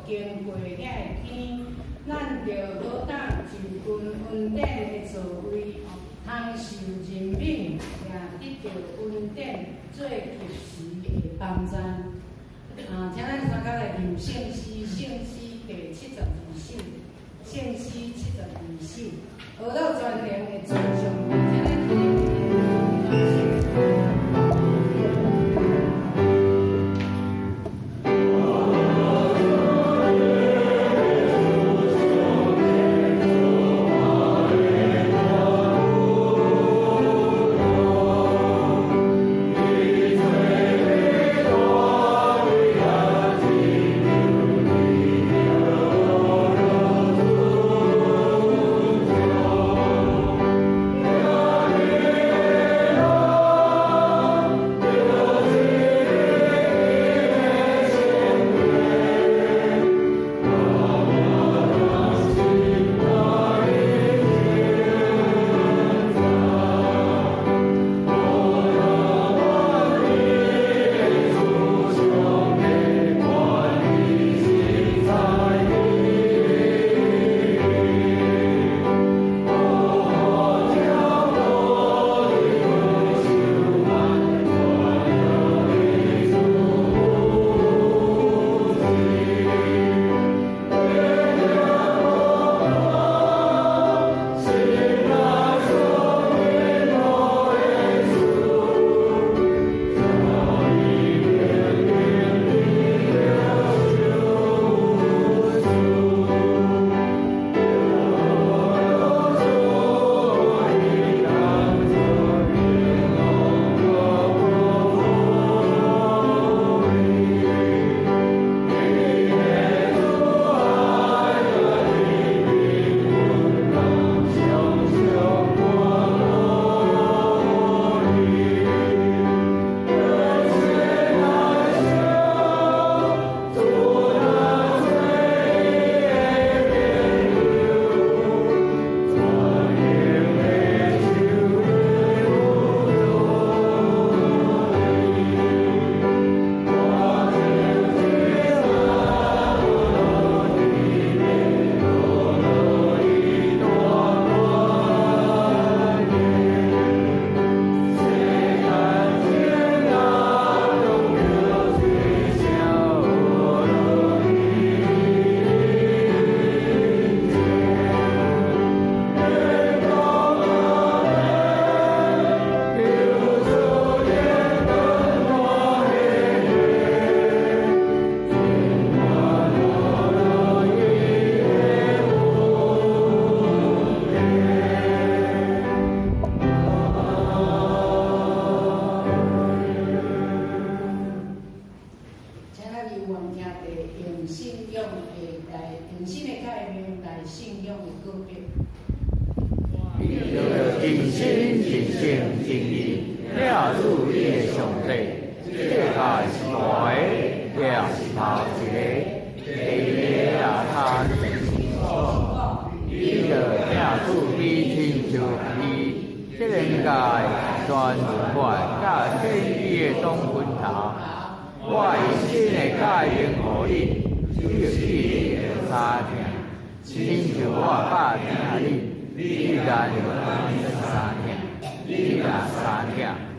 經過遐个天，咱著好當就近恩典的座位，通受仁憫，也得著恩典做及時的幫贊。啊，請咱三較來念聖詩，聖詩第72首，聖詩72首，學到全能的尊上帝，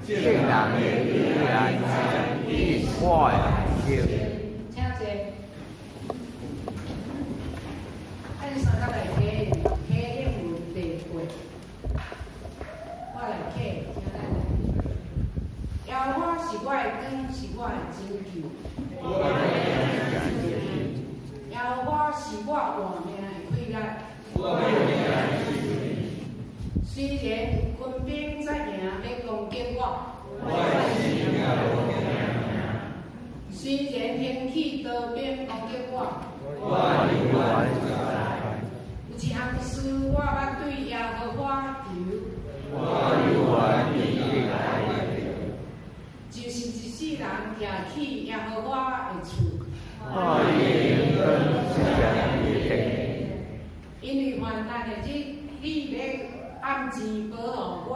請咱起立。請坐。咱三較來啟啟應文第八，我來啟，請咱來。耶和華是我的光，是我的拯救。耶和華是我活命的氣力。雖然有軍兵紮營欲攻擊我，雖然興起刀兵攻擊我，有一項事我捌對耶和華求，就是一世人徛去耶和華的厝，因為患難的日，你欲暗錢保護我，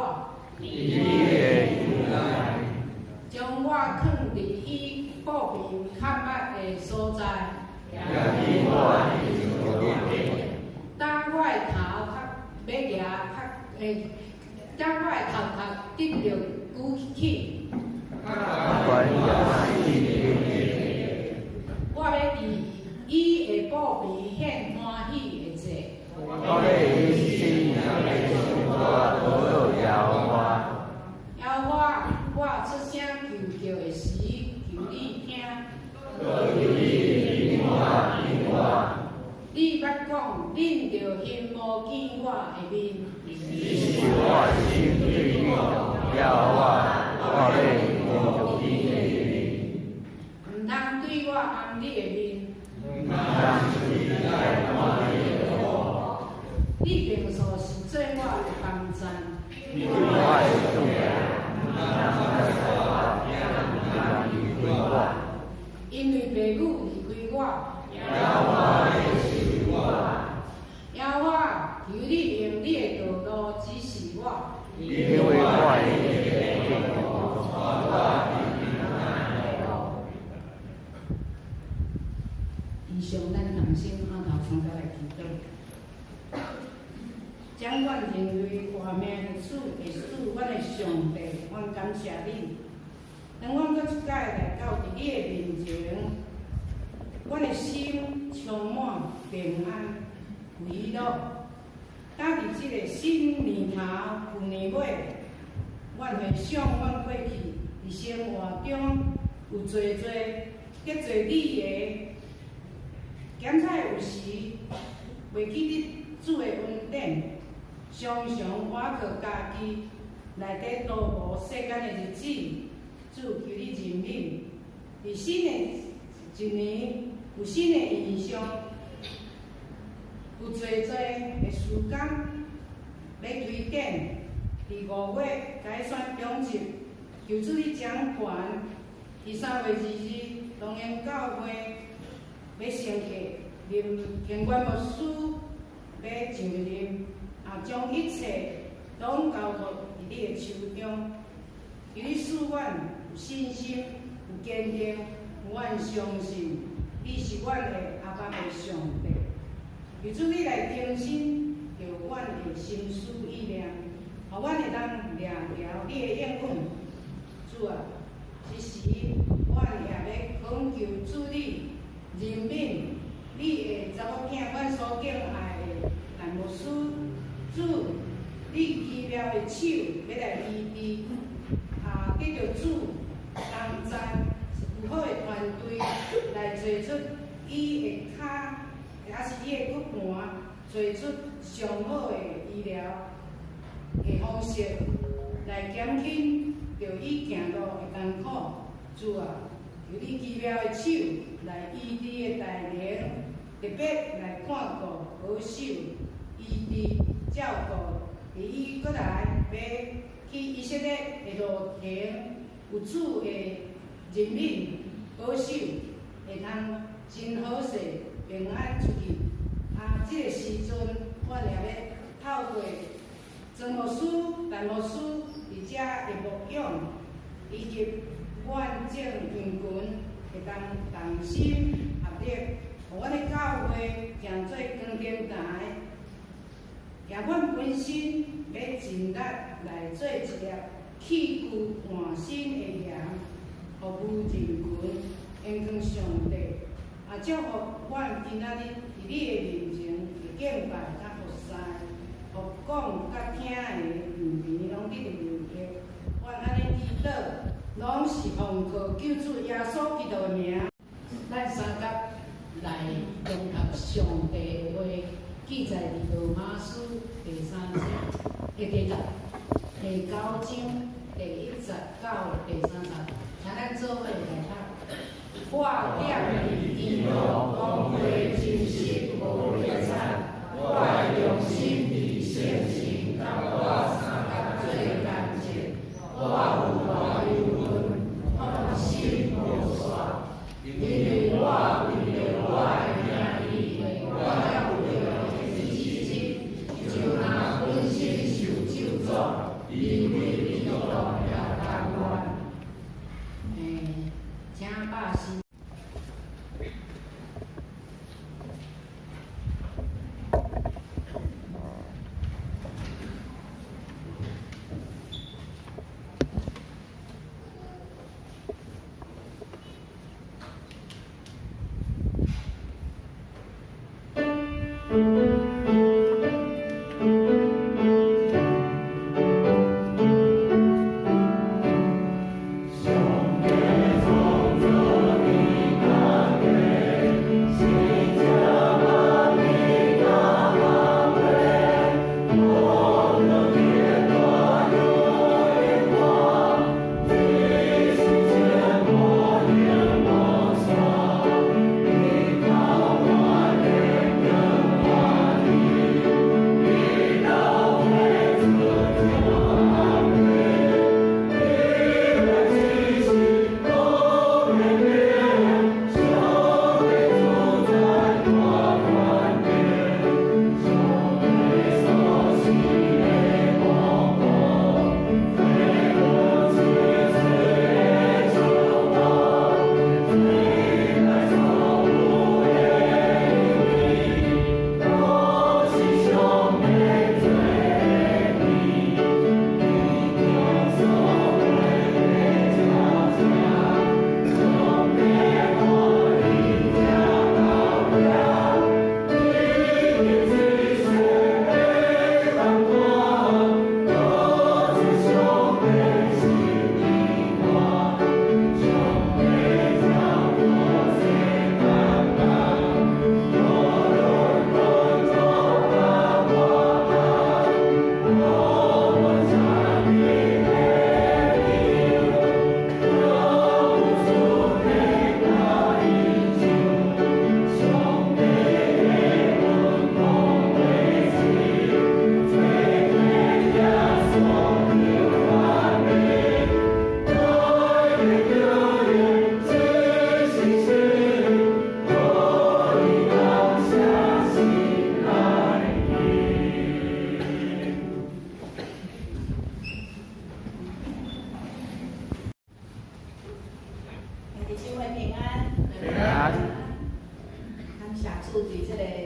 將我囥佇比步兵較密的所在。當我的頭殼欲舉較欸，當我的頭殼得著舉起。我欲佇伊的布棚獻歡喜的祭。耶和華，我出聲求叫的時，求你聽。你捌講，恁著欣慕見我的面。毋通對我掩你的面。你平素是做我的幫贊。因為父母離開我。耶和華，求你用你的道路指示我。以上咱同心按頭相共來祈禱。掌管人類活命的主的主，阮的上帝，阮感謝你。當阮閣一擺來到佇你的面前，阮的心充滿平安、喜樂。當佇這个新年頭、舊年尾，阮回想阮過去佇生活中有濟濟得罪你的，檢採有時袂記得主的恩典，常常倚靠家己內底徒無世間的日子。主求你憐憫，佇新的一年有新的異象，有濟濟的事工欲推展。佇5月改選長執，求主你掌權。佇3月2日，龍岩教會欲升格林天元牧師欲上任，也將一切攏交託佇你的手中。求你賜阮有信心、有堅定，阮相信你是阮的阿爸的上帝。求主你來更新著阮的心思意念，予阮會當掠牢你的應允。主啊，這時阮也欲懇求主你憐憫你的查某囝，阮所敬愛的陳牧師。主，你奇妙的手欲來醫治，也得著主同贊有好的團隊來做出伊的跤，抑是伊的骨盤，做出上好的醫療的方式，來減輕著伊行路的艱苦。主啊，求你奇妙的手來醫治的大能，特別來看顧保守醫治照顧，佇伊閣來欲去以色列的路程，有主的憐憫保守，會通真好勢平安出去。啊，這个時陣，阮也欲透過莊牧師、陳牧師佇遮的牧養，以及阮眾羊群會當同心合力，予阮的教會行做光燈台。也阮本身欲盡力來做一粒器具換新的鹽，服務人群，榮光上帝。也祝福阮今仔日佇你的面前的敬拜佮服侍，予講佮聽的人民攏得著利益。阮按呢祈禱，攏是奉靠救主耶穌基督的名。咱三甲來誦讀上帝的話，記載佇羅馬書第三章的第十、第九章第一節到第三節，請咱做伙來讀。我踮佇基督講話真實無虛讒，我的良心佇聖神佮我相共做見證，我有大憂恨，痛心無煞，因為我為著我的兄弟，我才有著這資質，就若本身受咒詛，離開基督也甘願。請百姓。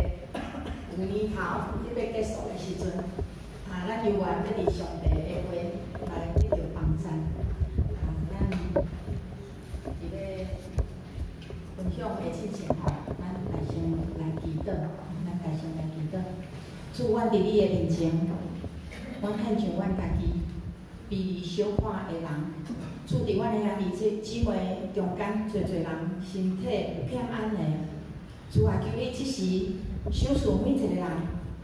舊年頭欲結束的時陣，啊，咱猶原欲佇上帝的話來得著幫贊。啊，咱佇咧分享的之前吼，咱來先來祈禱，咱來先來祈禱。主，阮佇你的面前，阮獻上阮家己，卑微小看的人。主，佇阮的兄弟姊妹中間，濟濟人身體有欠安的。主啊，求你這時賞賜每一個人，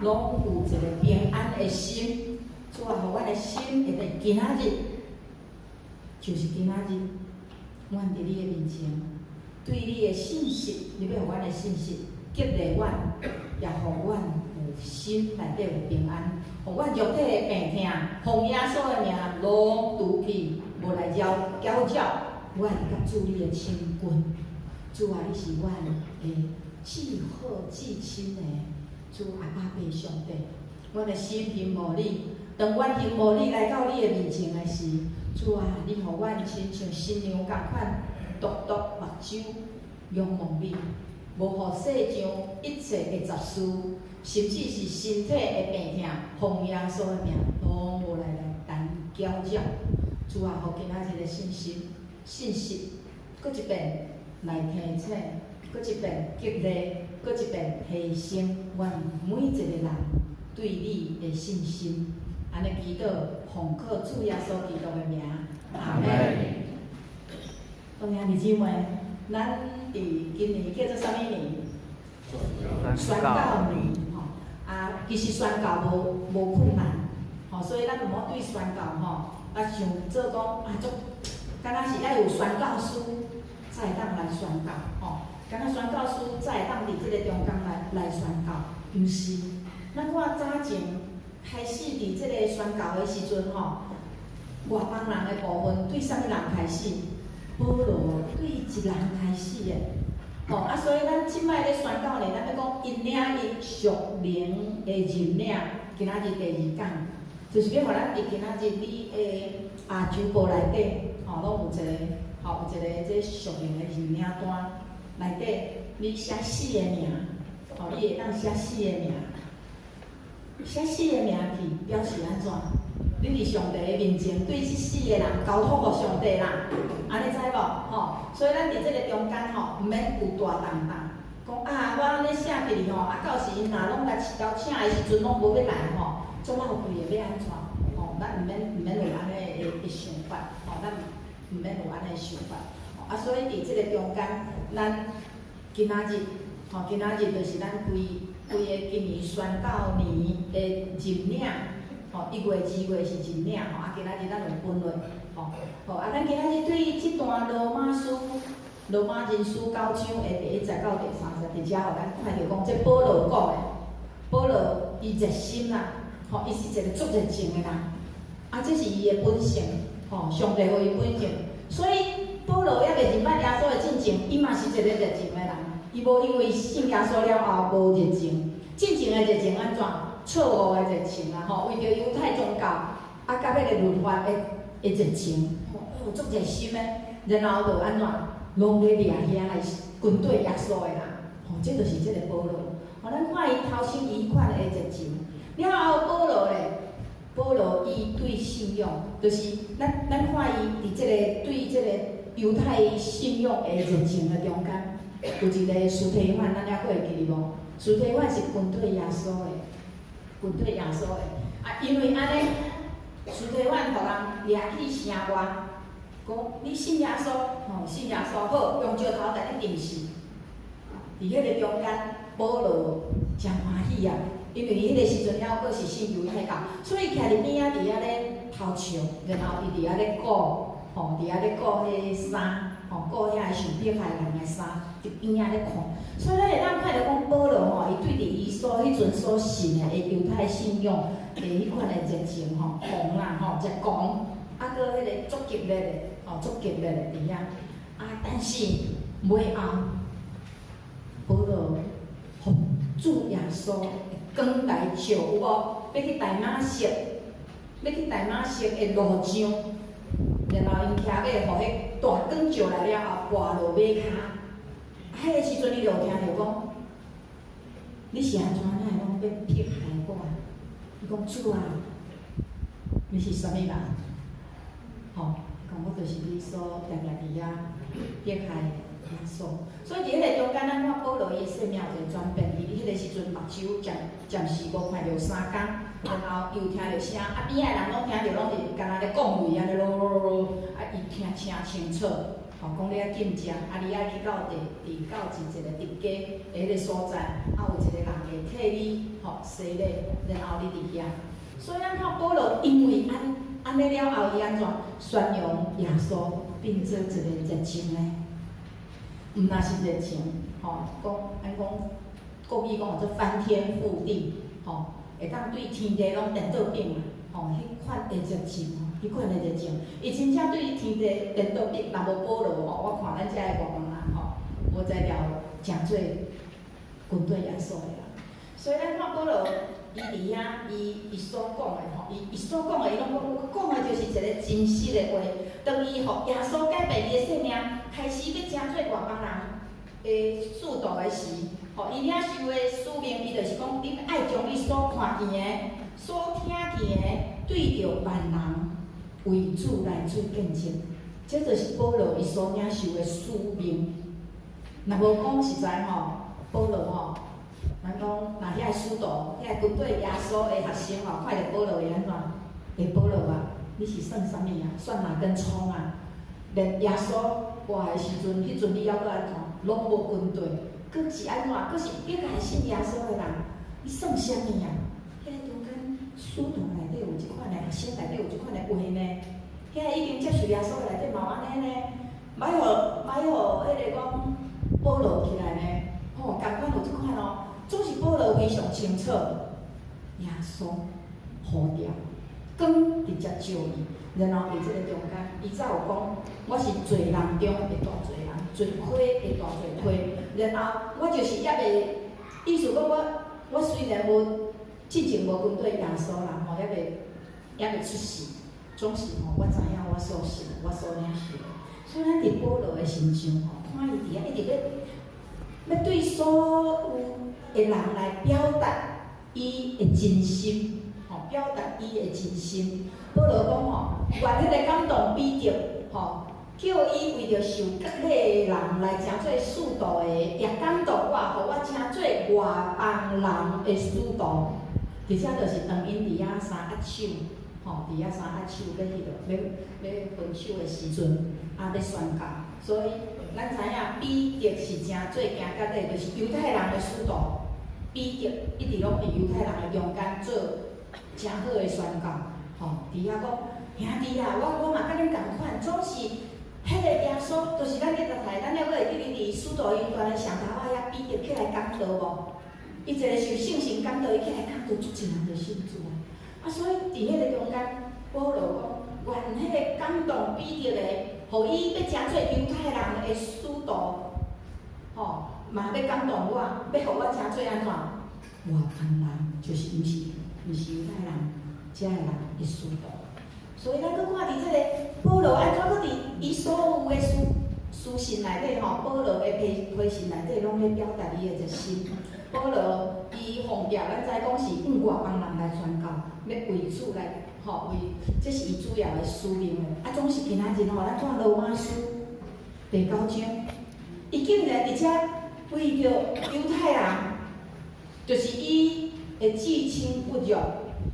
攏有一個平安的心。主啊，予阮的心會佇今仔日，就是今仔日，阮佇你的面前，對你的信實，你欲予阮的信實激勵阮，也予阮有心內底有平安，予阮肉體的病痛，奉耶穌的名攏除去，無來攪攪擾阮佮主你的親近。主啊，你是阮的至好至親的主阿爸父上帝，阮的心仰慕你，當阮仰慕你來到你的面前的時，主啊，你予阮親像新娘仝款，獨獨目睭仰望你，無予世上一切的雜事，甚至是身體的病痛，奉耶穌的名，攏無來來干攪擾。主啊，予今仔日的信息，信息，閣一遍來提醒，閣一遍激勵，閣一遍提升阮每一個人對你的信心。按呢祈禱，奉靠主耶穌基督的名，阿門。各位兄弟姊妹，咱佇今年叫做啥物年？宣教年吼。啊，其實宣教無困難，吼，所以咱毋好對宣教吼，啊想做講啊足，敢若是愛有宣教師才會當來宣教，吼，敢若宣教師才會當佇這個中間來宣教，毋是。咱看早前開始佇這個宣教的時陣吼，外邦人的部分對啥物人開始？保羅對一人開始的，吼啊，所以咱這擺咧宣教呢，咱欲講𪜶領伊屬靈的認領，今仔日第二講，就是欲予咱佇今仔日你的啊周報內底，吼，攏有一個，吼，有一個這屬靈的認領單內底，你寫四个名，吼，你會當寫四個名，寫四個名去表示按怎？你佇上帝的面前，對這四個人交託予上帝啦，按呢知無？吼，所以咱佇這个中間吼，毋免有大擔當，講啊，我按呢寫起去吼，啊，到時𪜶若攏來邀請的時陣，攏無欲來吼，足浪費的，欲按怎？吼，咱毋免有按呢的想法，吼，咱毋免有按呢的想法。啊，所以佇這个中間，咱今仔日，吼，今仔日就是咱規規个今年宣教年的認領。吼，1月、2月是認領吼，啊，今仔日咱有分類，吼，好，啊，咱今仔日對這段羅馬書、羅馬人書九章的第一節到第三節，佇遮予咱看著講，這保羅講的，保羅伊熱心啦，吼，伊是一个足熱情的人，啊，這是伊的本性，吼，上帝予伊本性，所以保羅猶未認捌耶穌的進前，伊嘛是一个熱情的人，伊無因為信耶穌了後無熱情，進前的熱情按怎？錯誤的熱情啊，吼，為著猶太宗教，啊，佮彼個律法的熱情，吼，足熱心的，然後就按怎，攏咧掠遐來軍隊耶穌的人，吼，這就是這個保羅。吼，咱看伊頭先伊彼款的熱情，了後保羅咧，保羅伊對信仰，就是咱看伊佇這個對這個猶太信仰的熱情的中間，有一個司提反，咱猶閣會記得無？司提反是軍隊耶穌的。軍隊耶穌的，啊，因為按呢，司提反予人掠去城外，講你信耶穌，吼，信耶穌好，用石頭共你釘死。佇彼个中間，保羅誠歡喜啊，因為伊彼个時陣猶閣是信猶太教，所以徛佇邊仔佇遐咧偷笑，然後伊佇遐咧顧，吼，佇遐咧顧彼个衫，吼，顧遐个受迫害人的衫，佇邊仔咧看。所以咱會當看著講保羅吼，伊對佇伊所彼陣所信的猶太信仰的彼款的熱情吼，狂啦吼，誠狂，啊，閣彼个足激烈的，吼，足激烈的佇遐。啊，但是尾後，保羅予主耶穌的光來照，有無？欲去大馬色，欲去大馬色的路上，然後𪜶騎馬，予彼大光照來了後，跋落馬跤。啊，彼个時陣伊就有聽著講，你是按怎哪會講欲迫害我？伊講主啊，你是啥物人？吼，伊講我就是你所定定佇遐迫害的耶穌。所以佇彼个中間，咱看保羅伊的生命有一个轉變，伊彼个時陣目睭暫暫時無看著3工，然後伊有聽著聲，啊邊仔的人攏聽著攏是敢若咧講話按呢囉囉囉，啊伊聽誠清楚，吼講你愛禁食，啊你愛去到地佇到一個特家的彼个所在，啊有一個人會替你吼洗禮，然後你佇遐。所以咱看保羅因為按按呢了後，伊按怎宣揚耶穌，變做一個熱情呢？毋若是熱情，吼，講按講國語講做翻天覆地，吼，會當對天地攏顛倒反啊，吼，彼款的熱情，彼款的熱情，伊真正對天地顛倒反，若無保羅吼，我看咱遮的外邦人吼，無才調誠做軍隊耶穌的人。所以咱看保羅，伊佇遐，伊伊所講的吼，伊伊所講的，伊攏講，我講的就是一个真實的話。當伊予耶穌改變伊的生命，開始欲成做外邦人的使徒的時，吼，伊領受的使命，伊就是講，恁愛將你所看見的、所聽見的，對著萬人為主來做見證。這就是保羅伊所領受的使命。若無講實在吼，保羅吼，咱講若遐个使徒、遐個軍隊耶穌的學生吼，看著保羅會按怎？欸，保羅啊，你是算啥物啊？算哪根蔥啊？連耶穌活的時陣，彼陣你猶閣按怎？攏無軍隊，閣是按怎？閣是欲來信耶穌的人，你算啥物啊？彼个中間使徒內底有這款的學生內底有這款的話呢？遐個已經接受耶穌的內底嘛有按呢呢？莫予莫予彼个講保羅起來呢？吼，仝款有這款哦。總是保羅非常清楚，耶穌呼召，光直接照伊，然後佇這個中間，伊才有講，我是罪人中的大罪人，罪虧的大罪虧。然後我就是猶未，意思講我我雖然無進前無跟綴耶穌啦，吼，猶未猶未出世，總是吼，我知影我所信，我所領受的。所以咱佇保羅的身上吼，看伊佇遐一直欲欲對所有的人來表達伊的真心，吼，表達伊的真心。保羅講吼，願彼个感動彼得，吼，叫伊為著受割禮的人來成做使徒的，也感動我，予我成做外邦人的使徒。而且就是當𪜶佇遐相握手，吼，佇遐相握手欲彼落，欲欲分手的時陣，啊，欲宣告。所以咱知影彼得是成做行割禮，就是猶太人的使徒。彼得一直攏佇猶太人的中間做誠好的宣告，吼，佇遐講，兄弟啊，我我嘛佮恁仝款，總是彼个耶穌，就是咱咧讀冊，咱猶閣會記得佇使徒行傳的上頭仔遐，彼得起來講道無？伊一个受聖神感動，伊起來講道，足濟人就信主啊！啊，所以佇彼个中間，保羅講，願彼个感動彼得的，予伊欲成做猶太人的使徒，吼，嘛欲感動我，欲予我成做按怎？外邦人，就是毋是毋是猶太人，遮的人的使徒。所以咱閣看佇這个保羅按怎閣佇伊所有的書書信內底吼，保羅的批批信內底攏咧表達伊的熱心。保羅伊奉召，咱知講是向外邦人來宣告，欲為主來吼為，這是伊主要的使命的。啊，總是今仔日吼，咱看羅馬書第九章，伊竟然佇遮為著猶太人，就是伊的至親骨肉。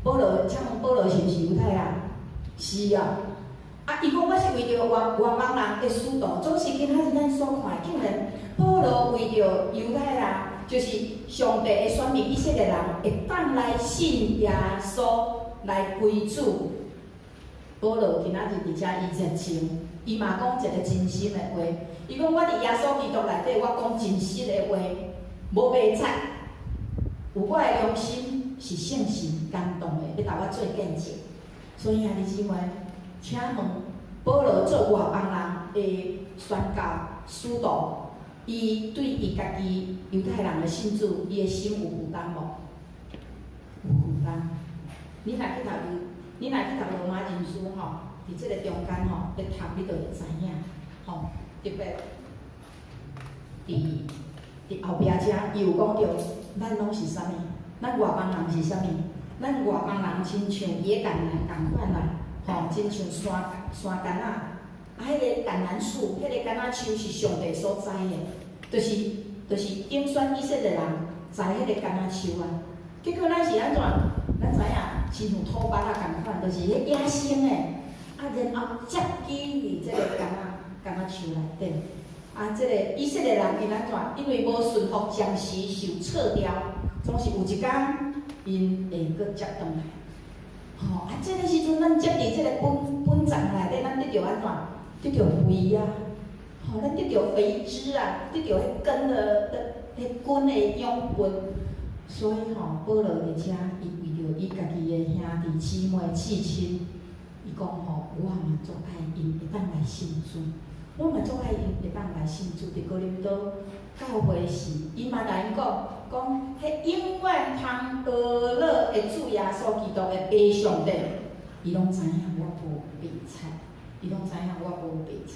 保羅，請問保羅是毋是猶太人？是啊。啊，伊講我是為著外外邦人的使徒，總是今仔日咱所看的，竟然保羅為著猶太人，就是上帝的選民以色列人，會當來信耶穌來歸主。保羅今仔日佇遮伊熱情，伊嘛講一个真心的話。伊講我佇耶穌基督內底，我講真實的話，無白賊。有我的良心是聖神感動的，欲共我做見證。所以兄弟姊妹，請問保羅做外邦人的宣教使徒，伊對伊家己猶太人的信主，伊的心有負擔無？有負擔。你若去讀你若去讀羅馬人書吼，佇這个中間吼，咧讀你就會知影吼。特別佇佇後壁遮，伊有講著。咱攏是啥物？咱外邦人是啥物？咱外邦人親像野橄欖仝款啦，吼，親像山山橄欖。啊，彼個橄欖樹，彼個橄欖樹是上帝所栽的，就是揀選以色列人栽彼個橄欖樹啊。結果咱是按怎？咱知影，親像土芭仔仝款，就是彼野生的，啊，然後接枝佇這個橄欖樹內底。啊，這個以色列人𪜶按怎？因為無順服，暫時受撤掉，總是有一工，𪜶會閣接轉來。吼，啊，這個時陣咱接佇這個本本層內底，咱得著按怎？得著肥啊！吼，咱得著肥汁啊，得著彼根的彼根的養分。所以吼，保羅佇遮，伊為著伊家己的兄弟姊妹至親，伊講吼，我嘛足愛𪜶會當來信主，我嘛足愛𪜶會當來信主。佇哥林多教會時，伊嘛共𪜶講，講彼永遠通呵咾的主耶穌基督的父上帝，伊攏知影我無白賊，伊攏知影我無白賊。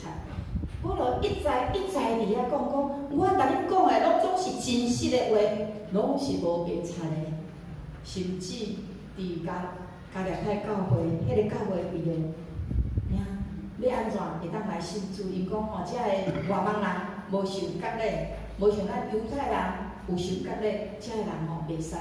保羅一再一再佇遐講講，我共恁講的攏總是真實的話，攏是無白賊的。甚至佇加拉太教會，彼個教會為著，欲按怎會當來信主？𪜶講吼，遮个外邦人無受割禮，無像咱猶太人有受割禮，遮个人吼袂使。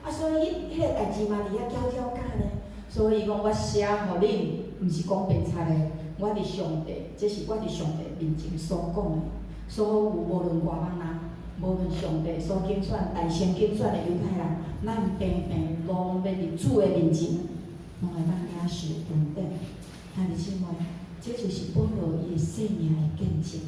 啊，所以彼個代誌嘛佇遐攪攪攪呢。所以伊講我寫予恁，毋是講白賊的，我佇上帝，這是我佇上帝面前所講的。所有無論外邦人，無論上帝所揀選、大先揀選的猶太人，咱平平攏欲佇主的面前，攏會當領受恩典。兄弟姊妹，這就是保羅伊的生命的見證。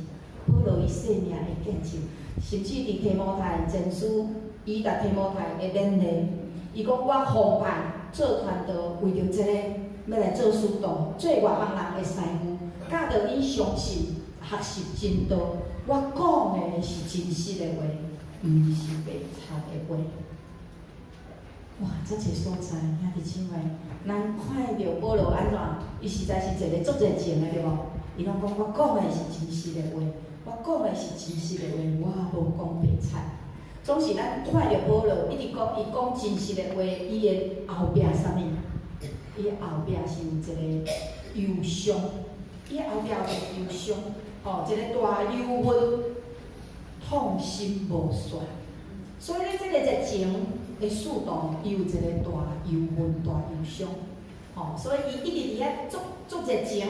保羅伊生命的見證，甚至佇提摩太前書，伊共提摩太的勉勵，伊講我奉派做傳道，為著這个欲來做使徒，做外邦人的師傅，教導𪜶相信、學習真道。我講的是真實的話，毋是白賊的話。哇！遮濟所在，兄弟姊妹，咱看著保羅按怎？伊實在是一個足熱情的，對無？伊攏講我講的是真實的話，我講的是真實的話，我無講白賊。總是咱看著保羅一直講，伊講真實的話，伊的後壁啥物？伊的後壁是有一個憂傷，伊的後壁有一個憂傷，吼，一個大憂鬱，痛心無煞。所以咧，這個熱情的使徒，伊有一個大憂鬱、大憂傷，吼，所以伊一直佇遐足足熱情，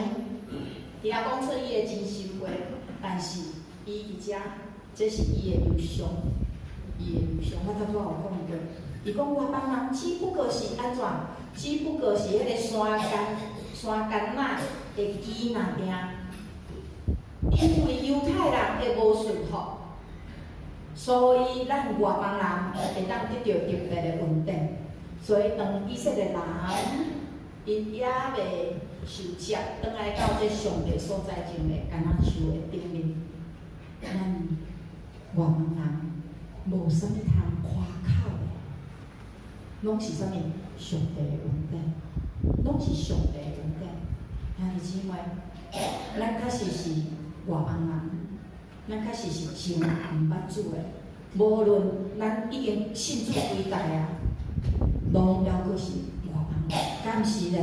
佇遐講出伊的真心話，但是伊佇遮，這是伊的憂傷，伊的憂傷。我頭拄仔有講過，伊講外邦人只不過是按怎？只不過是彼個山橄山橄欖的枝爾爾，因為猶太人的無順服，所以咱外邦人會當得著特別的恩典。所以當以色列人𪜶猶未受接轉來到這上帝所栽種的橄欖樹的頂面，咱外邦人無啥物通誇口的，攏是啥物？上帝的恩典，攏是上帝的恩典。兄弟姊妹，咱確實是外邦人，咱確實是上毋捌主的。無論咱已經信主幾代啊，攏猶閣是外邦人，敢是咧？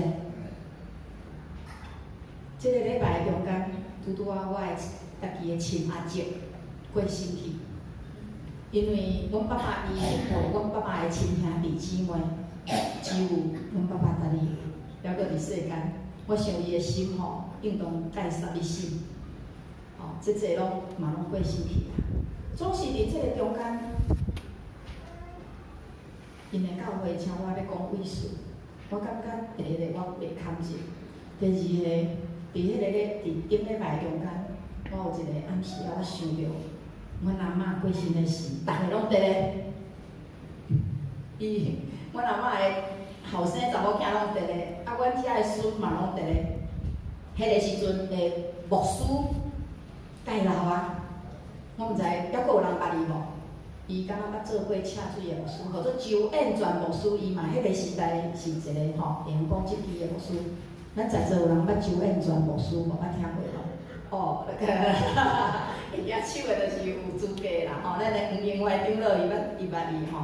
這個禮拜中間，拄拄仔我的家己的親阿叔過身去，因為阮爸爸伊去予阮爸爸的親兄弟姊妹，只有阮爸爸家己猶閣佇世間。我想伊的心吼，應當蓋煞欲死，吼，這濟攏嘛攏過身去啊。總是佇這個中間，𪜶的教會請我欲講偉事，我感覺第一个我袂堪接，第二个，佇彼個咧，佇頂禮拜中間，我有一個暗時仔，我想著阮阿嬤過身的時，逐个攏佇咧。伊，阮阿嬤的後生查某囝攏佇咧，啊，阮遮的孫嘛攏佇咧。彼个時陣的牧師蓋老啊，我毋知猶閣有人捌伊無？伊敢若捌做過赤水的牧師，號做周燕全牧師，伊嘛彼个時代是一個吼，會曉講這句的牧師。咱在座有人捌周燕全牧師無？捌聽過無？哦，會舉手的，就是有資格啦吼。咱的黃英懷長老伊捌伊吼。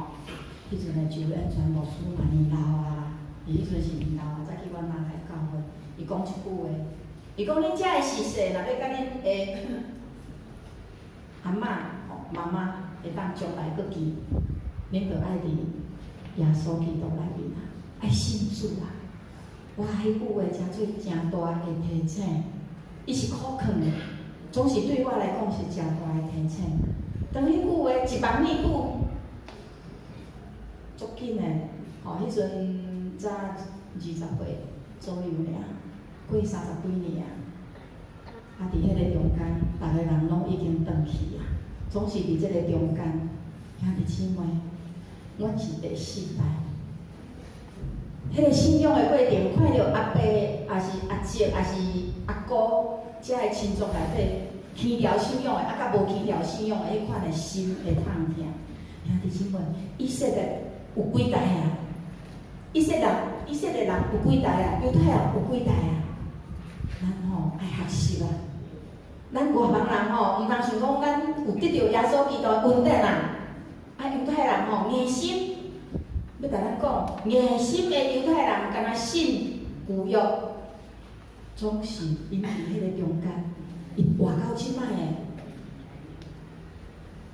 彼陣的周延全牧師嘛年老啊啦，伊彼陣是年老啊，才去阮媽來教會。伊講一句話，伊講恁遮的時勢，若欲佮恁的阿嬤吼媽媽會當將來閣見，恁著愛佇耶穌基督內面啊，愛信主啊！哇，彼句話誠做誠大的提醒，伊是苦勸的，總是對我來講是誠大的提醒。當彼句話一望耳久，足緊的，吼，彼陣才20歲左右爾，過30幾年啊。啊，佇彼个中間，逐个人攏已經轉去啊，總是佇這个中間，兄弟姊妹，阮是第四代。彼个信仰的過程，看著阿伯，抑是阿叔，抑是阿姑，遮的親族內底，起條信仰的，啊，佮無起條信仰的，彼款的心會痛疼。兄弟姊妹，以色列有幾代啊？以色列人有幾代啊？猶太人有幾代啊？咱吼愛學習啊！咱外邦人吼，毋通想講咱有得著耶穌基督的恩典啊！啊，猶太人吼硬心，欲共咱講，硬心的猶太人，敢若信舊約，總是𪜶佇彼个中間，𪜶活到這擺的，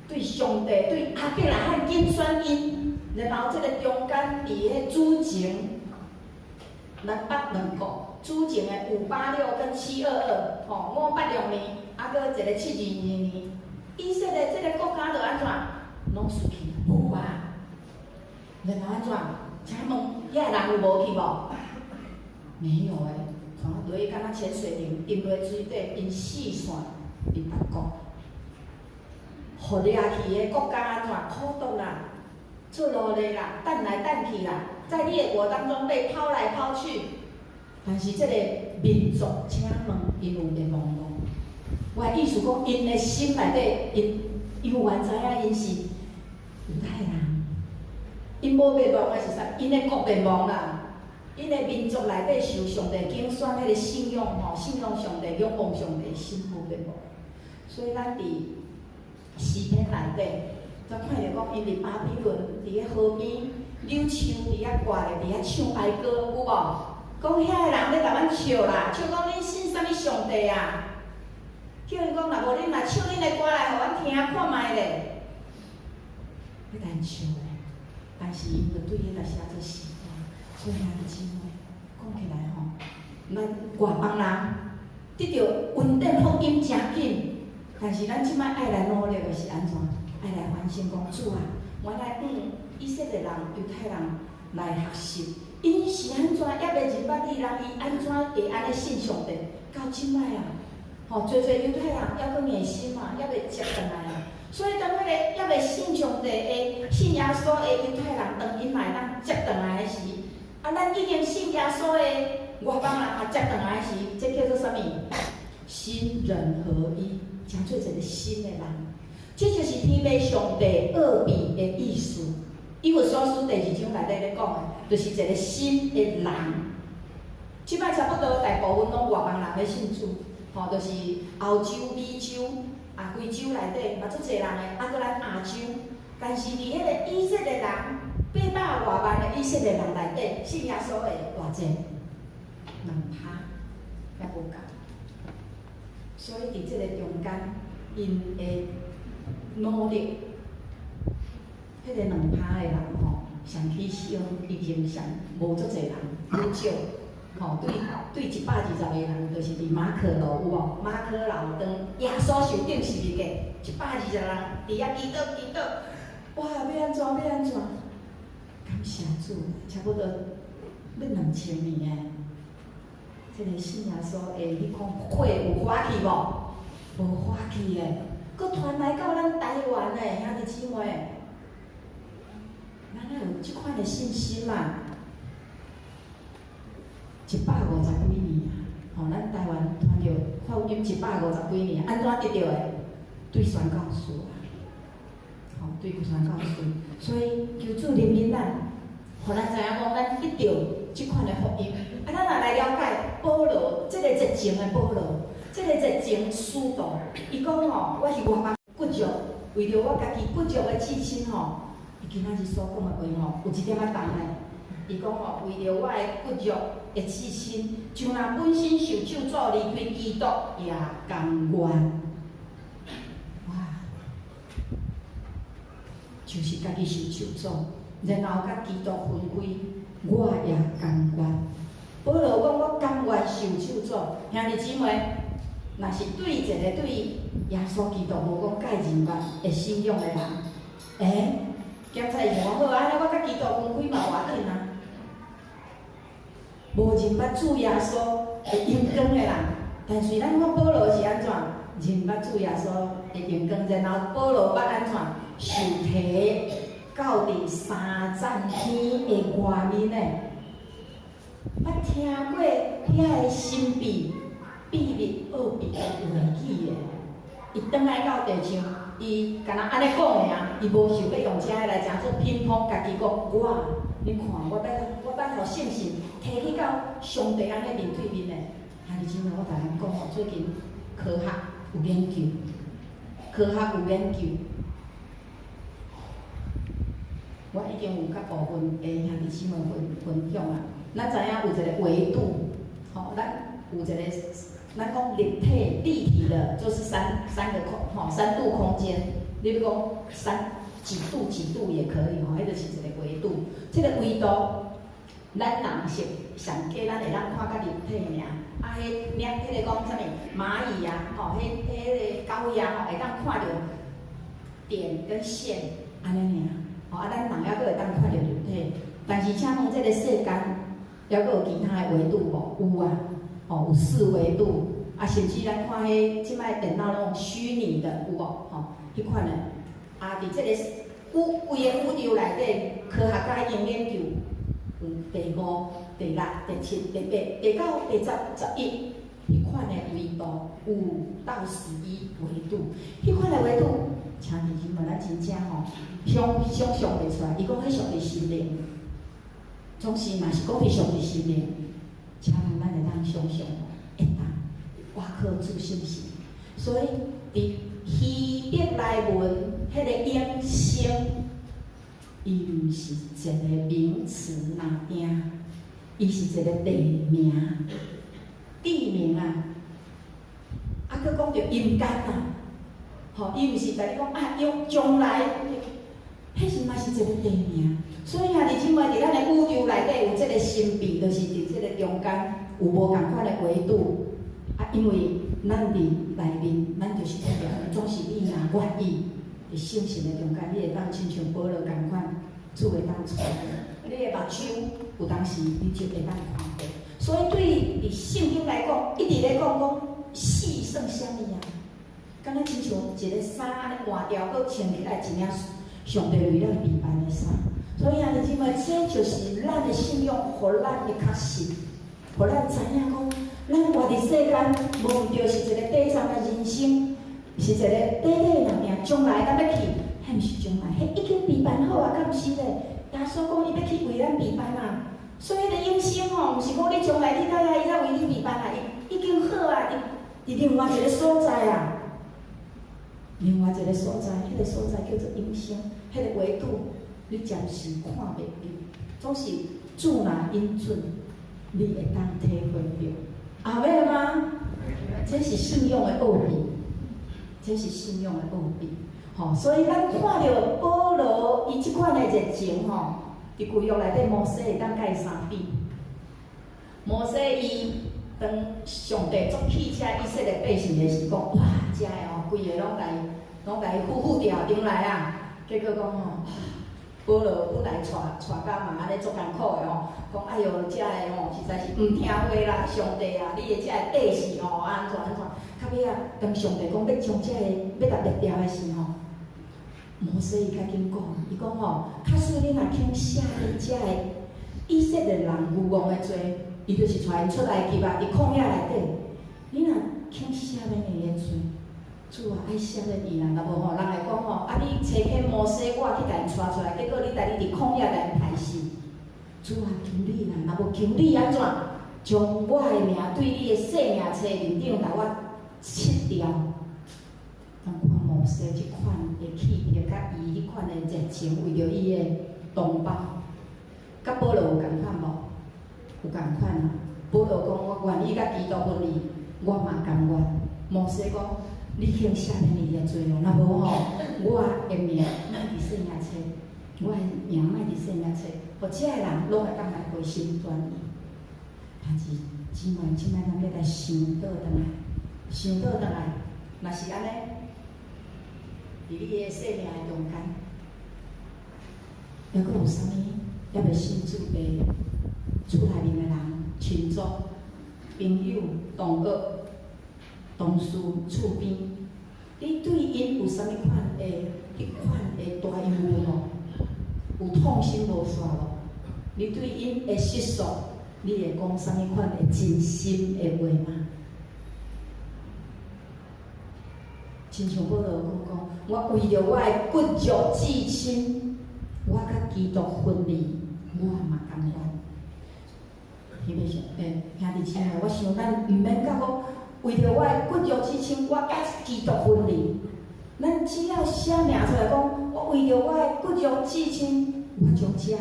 對上帝、對亞伯拉罕揀選𪜶，然後這个中間佇彼主前，南北兩國主前的586跟722，吼586年，啊，閣一个722年，以色列這个國家就按怎？攏失去無啊！然後按怎？請問遐个人有無去無？沒有欸，看落去敢若潛水艇沉落水底，𪜶四散佇別國，予掠去的國家按怎？苦毒啦，做奴隸啦，擲來擲去啦，在列國當中被拋來拋去。但是這个民族，請問𪜶有滅亡無？我的意思講，𪜶的心內底，𪜶猶原知影𪜶是猶太人，𪜶無滅亡的是啥？𪜶的國滅亡啦，𪜶的民族內底受上帝揀選彼个信仰吼，信仰上帝、仰望上帝的心無滅亡。所以咱佇詩篇內底，才看著講，𪜶佇巴比倫佇咧河邊柳樹佇遐掛咧，佇遐唱哀歌，有無？講遐个人咧共阮笑啦，笑講恁信啥物上帝啊？叫𪜶講，若無恁來唱恁的歌來，予阮聽看覓咧。欲共𪜶笑咧，但是𪜶就對彼個寫做詩歌，所以兄弟姊妹講起來吼，咱外邦人得著恩典福音誠緊，但是咱這擺愛來努力的是按怎？愛來反省講主啊，原來以色列人、猶太人來學習，𪜶是按怎猶未認捌你，人伊按怎會按呢信上帝？到這擺啊，吼，濟濟猶太人猶閣硬心嘛，猶未接轉來啊。所以當彼個猶未信上帝的、信耶穌的猶太人，當𪜶嘛會當接轉來的時，啊，咱已經信耶穌的外邦人也接轉來的時，這叫做啥物？心人合一，成做一個新的人。這就是天父上帝奧秘的意思。以弗所書第二章內底咧講的，就是一個新的人。這擺差不多大部分攏外邦人咧信主，吼，就是歐洲、美洲。啊，非洲內底嘛足濟人的，啊，閣咱亞洲，但是佇彼个以色列人800外萬的以色列人內底，信耶穌的偌濟？2%猶無夠。所以佇這个中間，𪜶的努力，彼个2%的人吼，上起小已經上無足濟人，愈少。吼，對對，120個人，就是佇馬可路有無？馬可路當耶穌受釘十字架，120人佇遐祈禱祈禱，哇！欲按怎欲按怎？感謝主，差不多欲2000年的，這个信耶穌的彼款火有發去無？無發去的，閣傳來到咱台灣的兄弟姊妹，咱愛有這款的信心嘛？150幾年啊，吼，咱台灣傳著福音150幾年，按怎得著的？對宣教士啊，吼，對宣教士，所以求主憐憫咱，予咱知影講，咱得著這款的福音。啊，咱若來了解保羅，這个熱情的保羅，這个熱情使徒，伊講吼，我是外邦骨肉，為著我家己骨肉的至親吼，伊今仔日所講的話吼，有一點仔重咧。伊講吼，為著我的骨肉的至親，就若本身受咒詛離開基督，也甘願。哇！就是家己受咒詛，然後佮基督分開，我也甘願。保羅講，我甘願受咒詛。兄弟姊妹，若是對一個對耶穌基督無講蓋認捌的信仰的人，檢查伊想講好啊，按呢我佮基督分開嘛無要緊啊。無認捌主耶穌的榮光的人，但是咱看保羅是按怎認捌主耶穌的榮光，然後保羅捌按怎受提到佇三層天的外面呢？捌聽過遐个神秘、秘密、奧秘的話語的，伊轉來到地上，伊敢若按呢講爾，伊無想欲用這个來誠做乒乓，家己講我，你看我欲我欲予聖神提去到上帝按呢面對面的。兄弟姊妹，我共恁講吼，最近科學有研究，科學有研究，我已經有佮部分的兄弟姊妹分享啊。咱知影有一個維度，吼，咱有一個，咱講立體立體的，就是三個空，吼，三度空間。你欲講三幾度幾度也可以，吼，彼就是一個維度。這個維度，咱人是上加咱會當看較立體爾。啊，彼領彼個講啥物螞蟻啊，吼，彼彼個狗仔吼，會當看著點跟線按呢爾。吼，啊，咱人猶閣會當看著立體。但是請問這個世間，猶閣有其他的維度無？有啊，吼，有四維度。啊，甚至咱看彼這擺電腦攏虛擬的，有無？吼，彼款的。啊，佇這個宇規个宇宙內底，科學家已經研究有第五、第六、第七、第八、第九、第十、11，彼款的維度5到11維度，彼款的維度，請弟兄們，咱真正吼想像袂出來。伊講彼屬佇心靈，總是若是講佇屬佇心靈，請問咱會當想像會當倚靠主信心。所以佇希伯來文，彼个永生，伊毋是一個名詞爾定，伊是一個地名，地名啊。啊，閣講著陰間啊，吼，伊毋是共你講啊，將將來，彼是嘛是一個地名。所以兄弟姊妹，佇咱的宇宙內底有這個神秘，就是佇這個中間有無仝款的維度。啊，因為咱佇內面，咱就是講著，總是你若願意，佇聖神的中間，你會當親像保羅仝款，主會當帶你，你的目睭有當時你就會當看見。所以對佇聖經來講，一直咧講講死算啥物啊？敢若親像一个衫按呢換掉，閣穿起來一領上帝為咱預辦的衫。所以兄弟姊妹，這就是咱的信仰，予咱的確信，予咱知影講，咱活佇世間，無毋著是一個短暫的人生，是一個短短的命。將來咱欲去，彼毋是將來，彼已經預辦好啊，敢毋是咧？耶穌講伊欲去為咱預辦啊，所以彼个永生吼，毋是講你將來去到遐，伊才為你預辦啊，伊已經好啊，佇另外一個所在啊，另外一個所在，彼個所在叫做永生，彼個維度你暫時看袂著，總是主若允准，你會當體會著。阿們嗎？這是信仰的奧秘，這是信仰的奧秘。吼，所以咱看著保羅伊這款的熱情吼，佇舊約內底摩西會當佮伊相比。摩西伊當上帝足氣遮以色列百姓的時，講哇，遮的吼，規个攏來攏共伊付付掉轉來啊。結果講吼，保羅本來帶帶甲嘛按呢足艱苦的吼，講哎喲，遮的吼實在是毋聽話啦，上帝啊，你的遮个百姓吼，按怎按怎，到尾仔當上帝講欲將遮个欲共滅掉的時吼，摩西伊較緊講，伊講吼，假使你若肯赦免遮個以色列人愚戇的罪，伊就是帶𪜶出埃及啊，佇曠野內底，你若肯赦免伊的罪，主啊，愛赦免伊啦，若無吼，人會講吼，啊你差遣摩西我去共𪜶帶出來，結果你家己佇曠野共𪜶刣死。主啊，求你啦，若無求你按怎，將我的名對你的生命冊面頂共我七條。咱看摩西這款的氣魄，佮伊彼款的熱情，為著伊的同胞，佮保羅有仝款無？有仝款啊！保羅講：我願意佮基督分離，我嘛甘願。摩西講：你肯赦免伊的罪哦，若無吼，我的名莫佇聖經冊，我的名莫佇聖經冊，予遮的人攏會當來回心轉意。但是姊妹，這擺咱欲來想倒轉來，想倒轉來，若是按呢，佇你的生命的中間，猶閣有啥物猶未信主的厝內面的人、親族、朋友、同學、同事、厝邊，你對𪜶有啥物款的彼款的大憂鬱無？有痛心無煞無？你對𪜶的失喪，你會講啥物款的真心的話嗎？親像保羅講講，我為著我的骨肉至親，我佮基督分離，我嘛甘願。兄弟兄弟姊妹，我想咱毋免到講，為著我的骨肉至親，我佮基督分離。咱只要寫名出來講，我為著我的骨肉至親，我將這个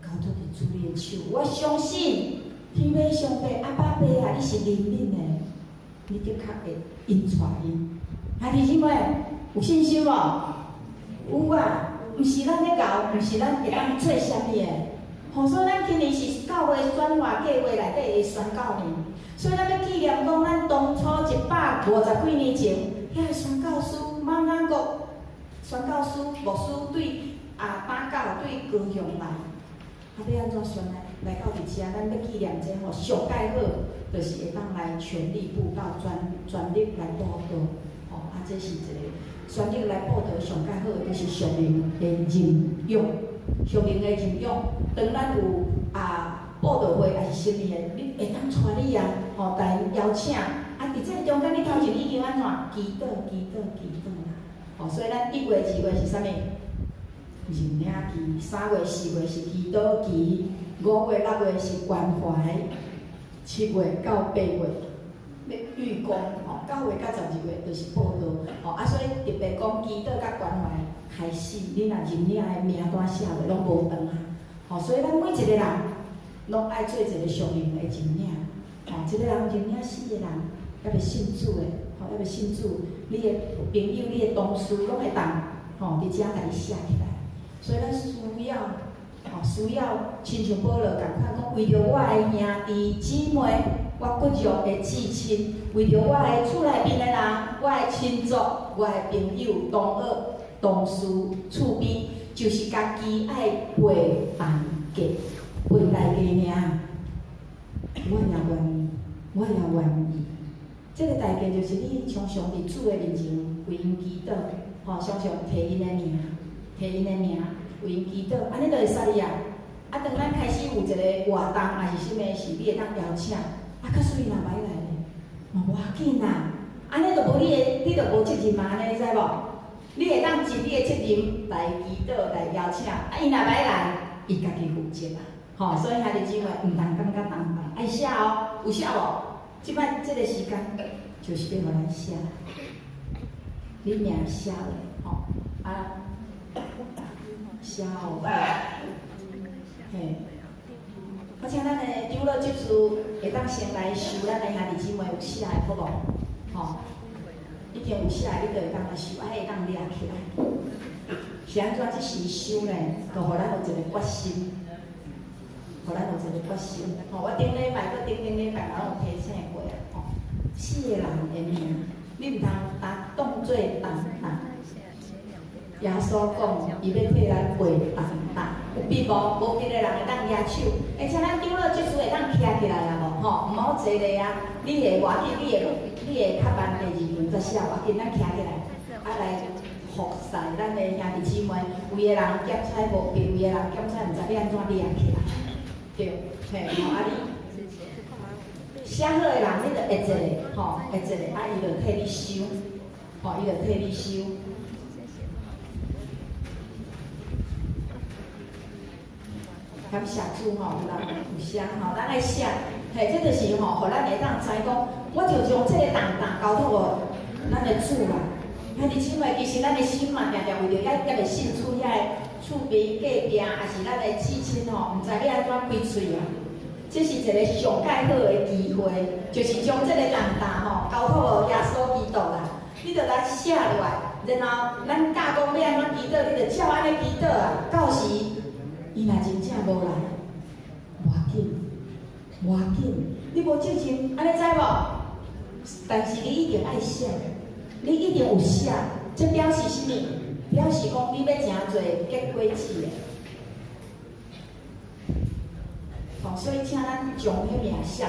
交託佇主你的手。我相信天父上帝阿爸爸啊，你是憐憫的，你的確會引帶𪜶。兄弟姊妹，有信心無？有啊，毋是咱咧𠢕，毋是咱會當做啥物的。吼，所以咱今年是教會轉化計劃內底的宣教年，所以咱欲紀念講，咱當初150幾年前，遐个宣教師馬雅各宣教師牧師對啊打教對高雄來，啊欲按怎宣來來到佇遮，咱欲紀念這吼上蓋好，就是會當來全力布道，全力來布道。吼，啊，這是一個全力來布道上蓋好的，就是屬靈的認養，屬靈的認養。當咱有啊布道會抑是啥物的，你會當帶你啊，吼，來邀請。啊，佇這个中間，你頭前已經按怎？祈禱、祈禱、祈禱啦。吼，所以咱一月、二月是啥物？認領期，三月、四月是祈禱期，五月、六月是關懷，七月到八月欲預工，吼，九月到12月就是布道，吼，啊，所以特別講祈禱佮關懷開始，你若認領的名單寫落攏無長啊，吼，所以咱每一個人攏愛做一個屬靈的認領，吼，一個人認領四個人，猶未信主的，吼，猶未信主，你的朋友、你的同事攏會當，吼，佇遮共你寫起來。所以咱需要，吼，需要親像保羅仝款講，為著我的兄弟姊妹，我骨肉的至親，為著我的厝內面的人，我的親族，我的朋友、同學、同事、厝邊，就是家己愛賠代價，賠代價爾。我也願意，我也願意。這個代價就是你常常佇主的面前為𪜶祈禱，吼，常常提𪜶的名，提𪜶的名，為𪜶祈禱，按呢就會使啊。啊，當咱開始有一個活動，抑是啥物時，你會當邀請。啊，假使伊若無愛來咧，嘛無要緊啦。按呢就無你的，你就無責任嘛，按呢你知無？你會當盡你的責任來祈禱、來邀請。啊，伊若無愛來，伊家己負責啊。吼，所以兄弟姊妹，毋通感覺重擔，愛寫哦，有寫無？這擺這個時間就是欲予咱寫，你名寫落，吼，啊，寫哦，嘿。我請咱的長老執事會當先來收咱的兄弟姊妹有寫的，好無？吼，已經有寫的，你就會當來收，啊，會當掠起來。是按怎？這時收呢，就予咱有一個決心，予咱有一個決心。吼，我頂禮拜閣頂頂禮拜，我有提醒過啊。吼，四個人的名，你毋通當當做重擔。耶穌講，伊欲替咱背重擔，有筆無？無筆的人會當舉手，而且咱長老執事會當徛起來啊無？吼，毋好坐咧啊！你會偌緊，你會較慢，第二輪才寫，無要緊，咱徛起來，啊來服侍咱的兄弟姊妹。有的人檢查無筆，有的人檢查毋知欲按怎掠起來，對，嘿，吼啊你寫好的人，你就會一个，吼，會一个，啊伊就替你收，吼，伊就替你收。感謝主吼，有人有寫吼，咱愛寫，嘿，這就是吼，予咱會當知講，我就將這個重擔交託予咱的主啦。兄弟姊妹，其實咱的心嘛，定定為著猶未信主遐个厝邊隔壁，抑是咱的至親吼，毋知欲按怎開喙啊。這是一个上蓋好的機會，就是將這個重擔吼交託予耶穌基督啦。你著來寫落來，然後咱教講欲按怎祈禱，你著照按呢祈禱啊。到時伊若真正無來，無要緊，無要緊，你無責任，按呢知無？但是你一定愛寫。你一定有寫，這表示啥物？表示講你欲成做結果子的。吼，所以請咱將彼名寫。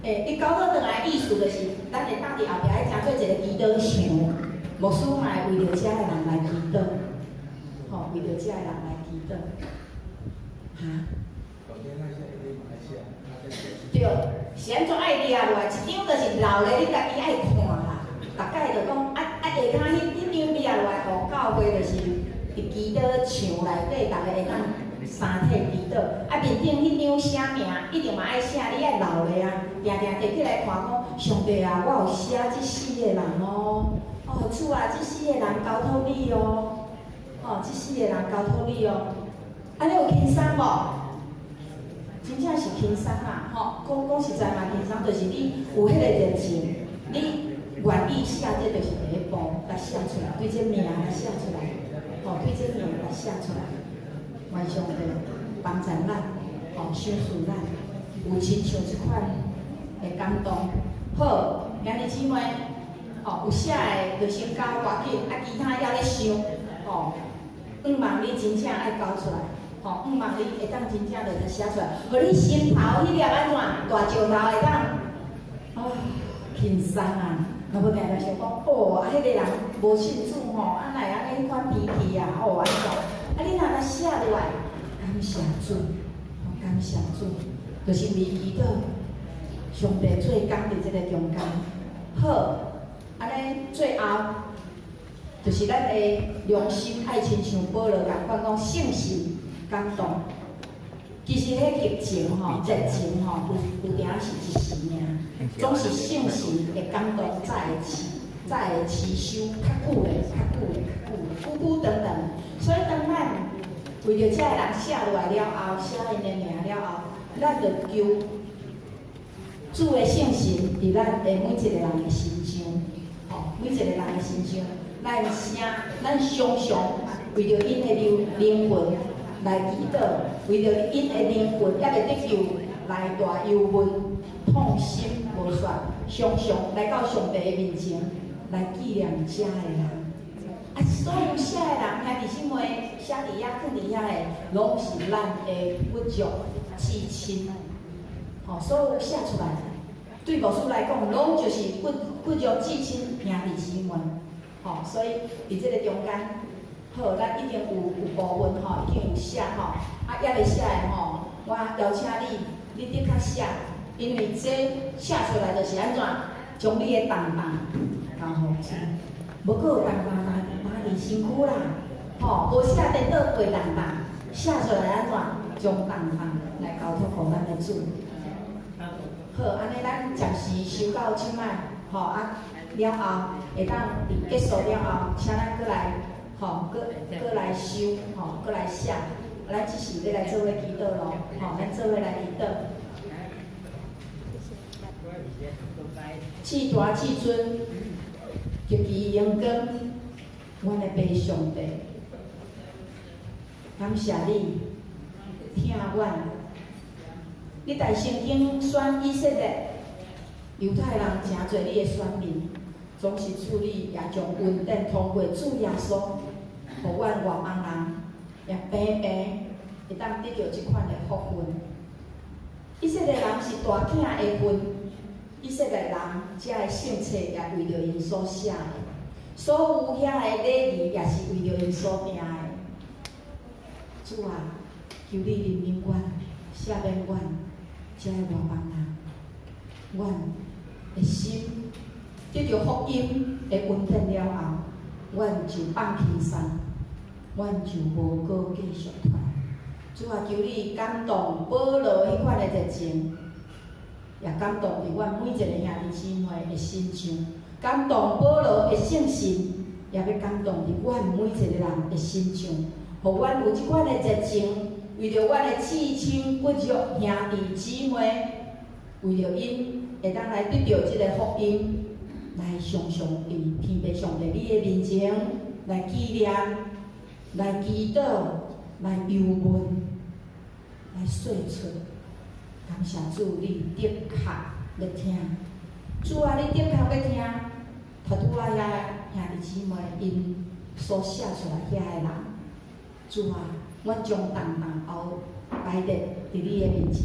你交託轉來的意思就是，咱會當佇後壁愛成做一個祈禱牆，牧師嘛會為著遮的人來祈禱，吼，為著遮的人來祈禱。哈？對，是按怎愛掠落來？一張就是留咧，你家己愛看啦。逐概就講啊，下跤彼張掠落來，予教會就是佇祈禱牆內底，逐个會當三體祈禱。啊，面頂彼張寫名，一定嘛愛寫，你愛留咧啊，定定提起來看講，上帝啊，我有寫這四个人哦，哦，主啊，這四個人交託你哦，哦，這四個人交託你哦，按呢有輕鬆無？真正是輕鬆啊！吼，講講實在嘛輕鬆，就是你有彼個熱情，你願意寫，這就是第一步，來寫出來，對這名來寫出來，吼，對這名來寫出來。願上帝幫助咱，吼，賞賜咱，有親像這款的感動。好，兄弟姊妹，吼，有寫的就先交趕緊，啊，其他猶咧想，吼，向望你真正愛交出來。吼，向望你會當真正就來寫出來，予你心頭彼粒按怎大石頭會當啊輕鬆啊！若無定定想講，哦，啊，彼個人無信主吼，啊，哪會按呢彼款脾氣啊？哦，按怎？啊，你若來寫落來，感謝主，感謝主，就是為祈禱，上帝做工佇這個中間。好，按呢最後，就是咱的良心愛親像保羅仝款講聖神感動，其實彼激情吼、熱情吼，有有當時是一時爾，總是聖神的感動才會持，才會持守較久咧、較久咧、較久咧，久久長長。所以當咱為著這个人寫落來了後，寫𪜶的名了後，咱就求主的聖神佇咱的每一個人的身上，吼，每一個人的身上，咱寫，咱常常為著𪜶的靈魂來祈禱，為著𪜶的靈魂猶未得救來大憂悶、痛心無煞，常常來到上帝的面前來紀念遮的人。啊，所有寫的人，兄弟姊妹寫佇遐、囥佇遐的，攏是咱的骨肉至親。吼，所有寫出來，對牧師來講，攏就是骨肉至親兄弟姊妹。吼，所以佇這個中間。好，咱已經有部分吼，已經有寫吼，啊，猶未寫的吼，我邀請你，你的確寫，因為這寫出來就是按怎，將你的重擔交予主，無閣有重擔擔佇身軀啦，吼，無寫顛倒過重擔，寫出來按怎，將重擔來交託予咱的主。好，按呢咱暫時收到這擺，吼啊了後，會當佇結束了後，請咱閣來。吼，閣閣來收，吼，閣來寫，咱這是欲來做伙祈禱囉，吼，咱做伙來祈禱。至大至尊，極其榮光，阮的父上帝，感謝你，疼阮。你大曾經選以色列猶太人成做你的選民，總是賜你也將恩典通過主耶穌，予阮外邦人也平平會當得著這款的福分。以色列人是大囝的份，以色列人遮的聖冊也為著𪜶所寫的，所有遐的禮儀也是為著𪜶所定的。主啊，求你憐憫阮，赦免阮，遮的外邦人，阮的心得著福音的恩典了後，阮就放輕鬆，阮就無閣繼續傳。主啊，求你感動保羅彼款的熱情，也感動佇阮每一個兄弟姊妹的心上，感動保羅的信心，也欲感動佇阮每一個人的心上，予阮有這款的熱情，為著阮的至親骨肉兄弟姊妹，為著𪜶會當來得著這个福音，來常常佇天父上帝你的面前來紀念、來祈禱、來憂問、來說出。感謝主，你的確欲聽。主啊，你的確欲聽。頭拄仔遐兄弟姊妹𪜶所寫出來遐个人，主啊，阮將重擔後擺佇你的面前。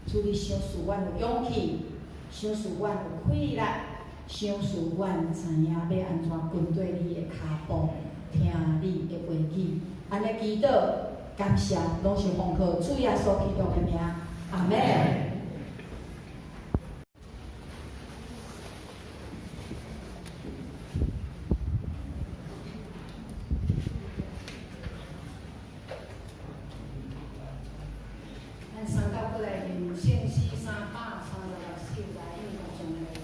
主，你賞賜阮有勇氣，賞賜阮有氣力，賞賜阮知影欲按怎跟綴你的跤步，聽你的話語。按呢祈禱，感謝，攏是奉靠主耶穌基督的名，阿們。咱三甲過來念聖詩336首來應答上帝。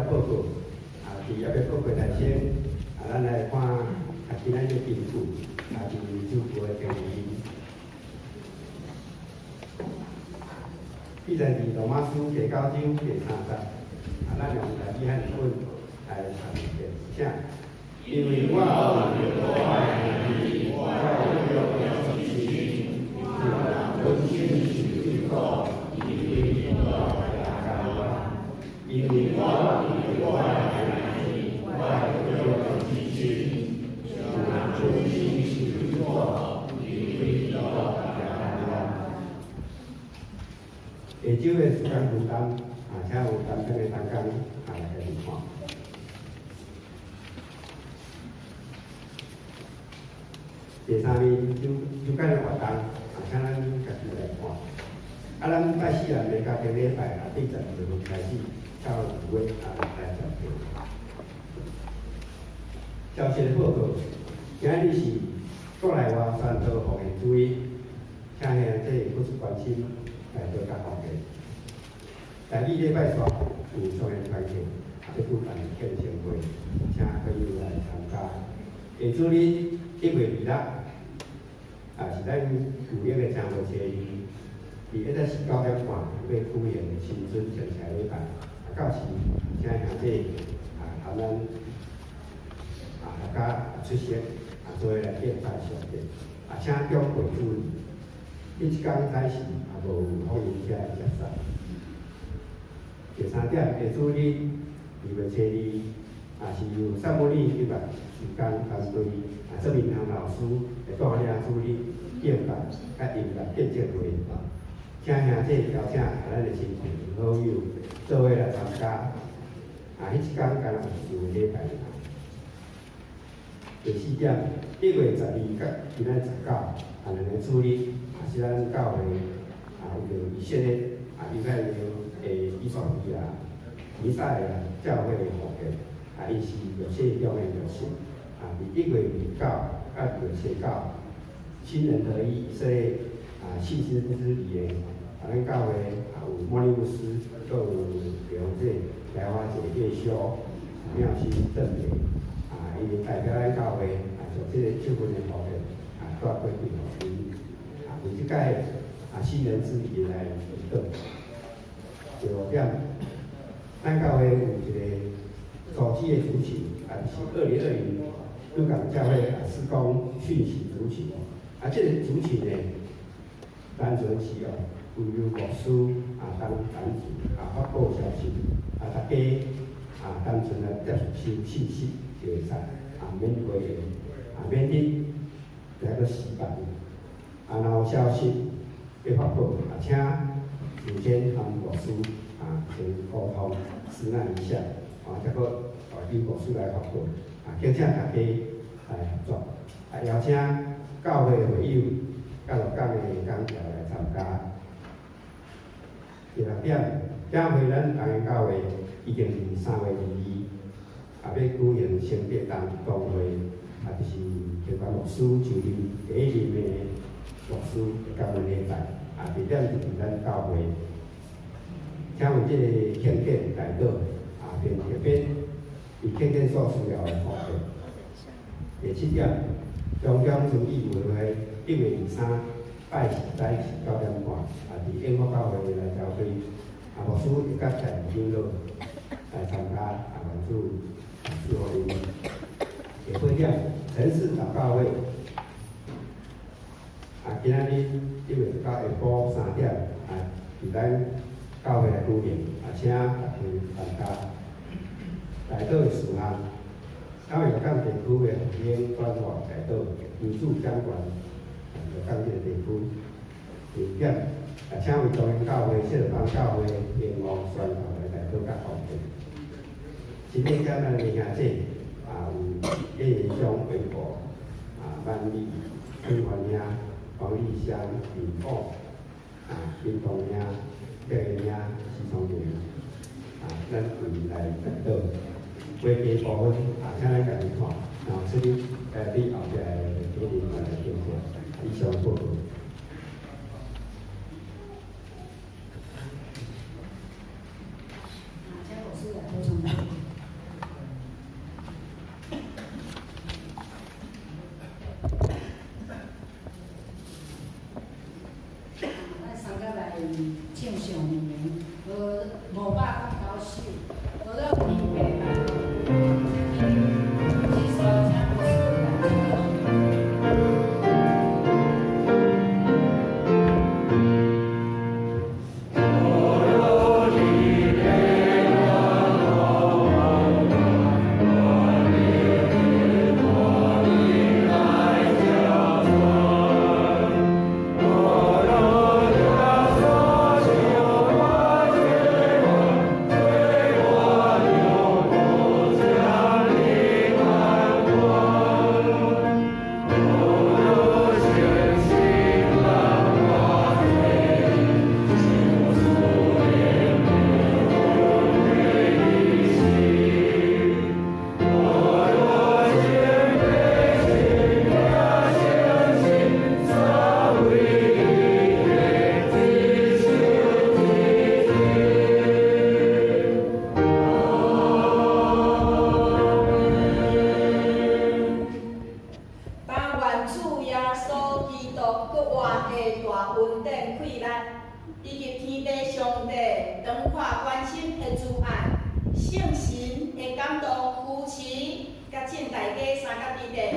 報告。啊，佇猶未報告內先，啊，咱來看啊，今仔日經句，啊，佇主僕的經文。記載佇羅馬書第九章第三節。啊，咱用台語漢文來讀一遍，請。因為我有著我的兄弟，我會得著信心，就若本身受對苦，伊對基督也甘願。因為我有著我的兄弟，我會得著信心，就若本身受對苦，伊對基督也甘願。下晝的時間分擔，啊，請有擔當的同工啊來家己看。第三面有有關的活動，啊，請咱家己來看。啊，咱拜四人的家庭禮拜啊，對12月份開始到2月啊來接受。消息的報告，今日是國內外宣道奉獻主日，請兄弟付出關心來做較奉獻。第二禮拜煞有商業團契，啊，欲舉辦慶生會，請朋友來參加。下主日1月26，啊，是咱舊約的正月初二，佇一早時9點半欲舉行新春聖祭禮拜，啊，到時請兄弟啊，同咱啊大家出席，啊，做伙來敬拜上帝，啊，請長輩注意，彼一工開始也無福音車的接送。第三點，下主日2月初二，啊，是由撒母耳音樂事工團隊啊，這明堂老師會帶領主日敬拜佮音樂見證會，請兄弟邀請咱的親朋好友做伙來參加。啊，彼一工敢若有四個禮拜爾。第四點，1月12佮今仔19，啊，兩个主日，也是咱教會啊，為著以色列啊，猶太人的以色列啊，彌賽亞教會的復興，啊，伊是弱勢中的弱勢，啊，佇1月29佮2月29，新人合一以色列啊，信心之禮的，啊，咱教會啊有莫尼牧師，閣有劉這來華姐葉修、妙心鄭美，啊，伊代表咱教會啊，做這个這份的奉獻，啊，帶過去予𪜶，啊，為這擺啊新人之禮來祈禱。第五點，咱教會有一个組織的主題，啊，就是2020鹿港教會啊，事工訊息主題。啊，這个主題呢，單純是哦，由牧師啊當版主啊發布消息，啊，大家啊單純來接收信息就會使，啊免回應，啊免去來閣死板。啊，若有消息欲發布，啊，請事先和牧師啊先溝通商量一下，啊，才閣由牧師來發布，啊，敬請大家來合作，啊，邀請教會會友佮鹿港的講師來參加。第六點，教會咱東營教會已經佇3月22，啊，欲舉行聖誕同會，啊，就是陳冠牧師就任第一任的牧師感恩禮拜，啊，地點就佇咱教會。請為這個慶典代禱，啊，並特別佇慶典所需要的奉獻。第七點，中央村議會1月23拜四早起9點半，啊，佇永福教會來召開，啊，牧師會佮台長老來參加，啊，願主賜福恁。第八點，城市禱告會，啊，今仔日1月19下晡3點，啊，佇咱教會來舉行，啊，請大家參加。代禱的事項，教會鹿港地區的復興轉化代禱，由主掌權，鹿港這個地區。第二點，啊，請為中興教會、小邦教會、興旺宣道來代禱佮奉獻。新年咱的兄弟啊，有叶元兄、魏博、啊，万里、陈环兄、黄丽香、林宝、啊，林东兄、叶元兄、施聪明，啊，咱为来代禱。话题部分啊，請咱家己看，然後出入你後壁的主任來聽下，以上報告。啊，請牧師來補充。家己的。